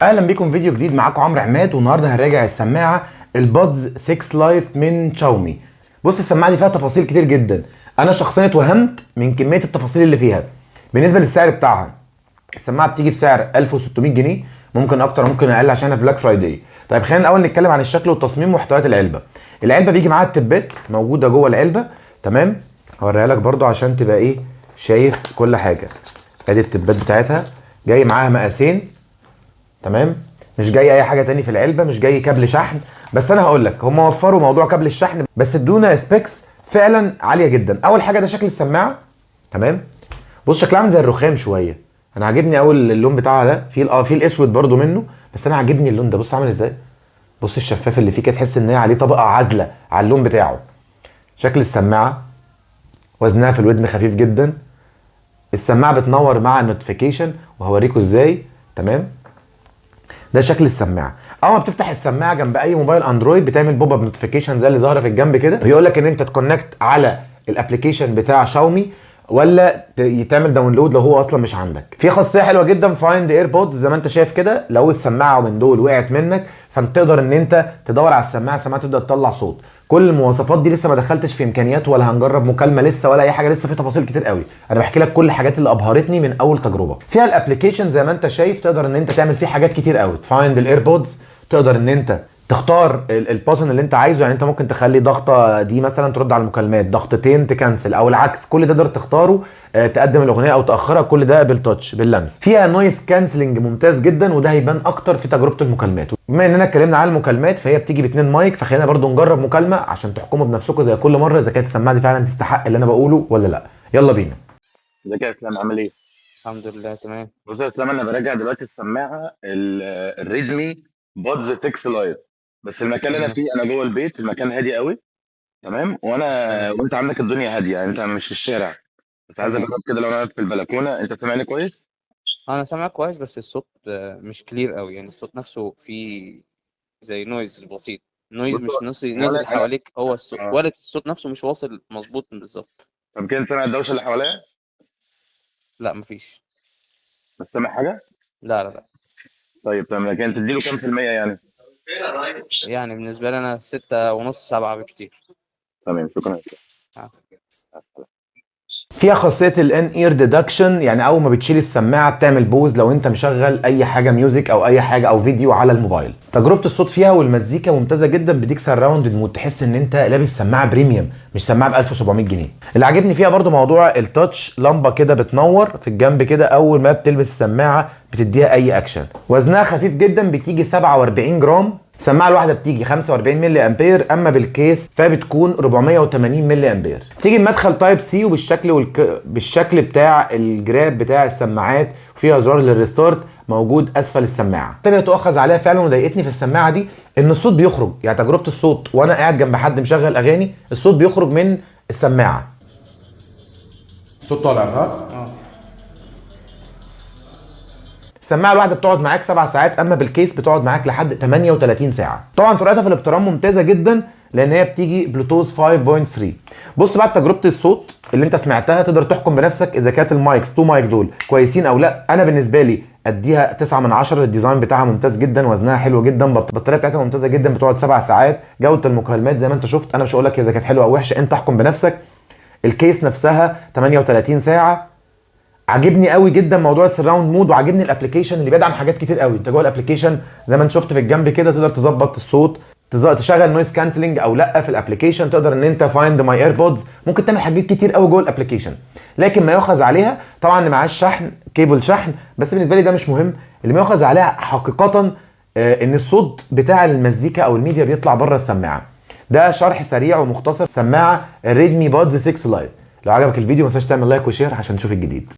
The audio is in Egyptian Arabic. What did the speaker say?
اهلا بيكم، فيديو جديد، معاكم عمرو عماد، والنهارده هنراجع السماعة ال Buds 6 Lite من شاومي. بص، السماعة دي فيها تفاصيل كتير جدا، انا شخصيا اتوهمت من كمية التفاصيل اللي فيها. بالنسبة للسعر بتاعها، السماعة بتيجي بسعر 1600 جنيه، ممكن اكتر ممكن اقل عشان Black Friday. طيب، خلينا الاول نتكلم عن الشكل والتصميم ومحتويات العلبه. العلبة بيجي معاها التبات موجودة جوه العلبه، تمام؟ هوريها لك برضو عشان تبقى ايه، شايف كل حاجه. ادي التبات بتاعتها، جاي معاها مقاسين، تمام؟ مش جاي اي حاجة تاني في العلبه، مش جاي كابل شحن، بس انا هقول لك هم وفروا موضوع كابل الشحن بس ادونا specs فعلا عالية جدا. اول حاجة ده شكل السماعه، تمام؟ بص، شكلها عامل زي الرخام شويه. انا عاجبني قوي اللون بتاعها ده، في الاسود برضو منه، بس انا عاجبني اللون ده. بص عامل ازاي، بص الشفاف اللي فيه كده، تحس ان هي عليه طبقه عازله على اللون بتاعه. شكل السماعه، وزنها في الودن خفيف جدا. السماعة بتنور مع ال notification وهوريكم ازاي، تمام؟ ده شكل السماعه. اول ما بتفتح السماعة جنب اي موبايل اندرويد بتعمل pop up notification زي اللي ظاهره في الجنب كده، بيقول لك ان انت ت connect على ال application بتاع شاومي ولا تعمل download لو هو اصلا مش عندك. في خاصية حلوة جدا، find AirPods، زي ما انت شايف كده، لو السماعة من دول وقعت منك فانت تقدر ان انت تدور على السماعه، السماعة تبدا تطلع صوت. كل المواصفات دي لسه ما دخلتش في امكانيات ولا هنجرب مكالمة لسه ولا اي حاجه، لسه في تفاصيل كتير قوي. انا بحكي لك كل الحاجات اللي ابهرتني من اول تجربه. فيها ال application زي ما انت شايف، تقدر ان انت تعمل فيه حاجات كتير قوي، find ال AirPods، تقدر ان انت تختار ال button اللي انت عايزه، يعني انت ممكن تخلي ضغطه دي مثلا ترد على المكالمات، ضغطتين ت cancel او العكس، كل ده تقدر تختاره. تقدم الاغنية او تاخرها، كل ده بال touch باللمس. فيها noise cancelling ممتاز جدا، وده هيبان اكتر في تجربه المكالمات. بما اننا اتكلمنا عن المكالمات، فهي بتيجي باتنين مايك، فخلينا برضو نجرب مكالمة عشان تحكموا بنفسكم زي كل مرة اذا كانت السماعة دي فعلا تستحق اللي انا بقوله ولا لا. يلا بينا. ازيك يا اسلام، عامل ايه؟ الحمد لله تمام. بص يا اسلام، انا براجع دلوقتي السماعة ال Redmi Buds 6 Lite، بس المكان اللي انا تمام. فيه، انا جوه البيت، المكان هادي قوي، تمام؟ وانا تمام. وانت عندك الدنيا هاديه، يعني انت مش في الشارع، بس عايز تمام. اجرب كده لو انا قاعد في البلكونه. انت سامعني كويس؟ انا سامعك كويس، بس الصوت مش clear قوي، يعني الصوت نفسه فيه زي noise بسيط، noise بص، مش noise هو noise انا اللي انا حواليك، هو الصوت اه quality الصوت نفسه مش واصل مظبوط بالظبط. طب كده انت سامع الدوشة اللي حواليا؟ لا، مفيش. بس سامع حاجه؟ لا لا لا. طيب تمام، لكن انت تديله كام في المية يعني؟ يعني بالنسبة لي انا 6.5، 7 بكتير. تمام، شكرا يا اسلام. آه. فيها خاصية ال in-ear detection، يعني اول ما بتشيل السماعة بتعمل pause لو انت مشغل اي حاجه، music او اي حاجة او فيديو على الموبايل. تجربه الصوت فيها والمزيكا ممتازة جدا، بيديك surround mode، تحس ان انت لابس سماعه premium مش سماعه ب 1700 جنيه. اللي عاجبني فيها برضو موضوع ال touch، لمبة كده بتنور في الجنب كده اول ما بتلبس السماعة بتديها اي اكشن. وزنها خفيف جدا، بتيجي 47 جرام. السماعة الواحدة بتيجي 45 ملي امبير، اما بال case فبتكون 480 ملي امبير. تيجي بمدخل Type C وبالشكل بالشكل بتاع الجراب بتاع السماعات، وفيها زرار لل restart موجود اسفل السماعه. تانية تؤخذ عليها فعلا وضايقتني في السماعة دي ان الصوت بيخرج، يعني تجربه الصوت وانا قاعد جنب حد مشغل اغاني الصوت بيخرج من السماعه. الصوت طالع صح؟ اه. السماعة الواحدة بتقعد معاك 7 ساعات، اما بال case بتقعد معاك لحد 38 ساعه. طبعا سرعتها في الاقتران ممتازة جدا لان هي بتيجي بلوتوث 5.3. بص، بعد تجربه الصوت اللي انت سمعتها تقدر تحكم بنفسك اذا كانت ال mics، two mic دول كويسين او لا. انا بالنسبة لي اديها 9 من 10. ال design بتاعها ممتاز جدا، وزنها حلو جدا، البطارية بتاعتها ممتازة جدا، بتقعد 7 ساعات. جوده المكالمات زي ما انت شفت، انا مش هقول لك اذا كانت حلوة او وحشه، انت احكم بنفسك. ال case نفسها 38 ساعه. عاجبني قوي جدا موضوع ال surround mode، وعاجبني ال application اللي بيدعم حاجات كتير قوي. انت جوه ال application زي ما انت شفت في الجنب كده تقدر تظبط الصوت، تشغل noise cancelling او لا في ال application، تقدر ان انت find my AirPods، ممكن تعمل حاجات كتير قوي جوه ال application. لكن ما يؤخذ عليها طبعا ان معاش شحن، كيبل شحن، بس بالنسبة لي ده مش مهم. اللي ما يؤخذ عليها حقيقة ان الصوت بتاع المزيكا او الميديا بيطلع بره السماعه. ده شرح سريع ومختصر سماعه ال Redmi Buds 6 Lite. لو عجبك الفيديو ما تنساش تعمل like و share عشان تشوف الجديد.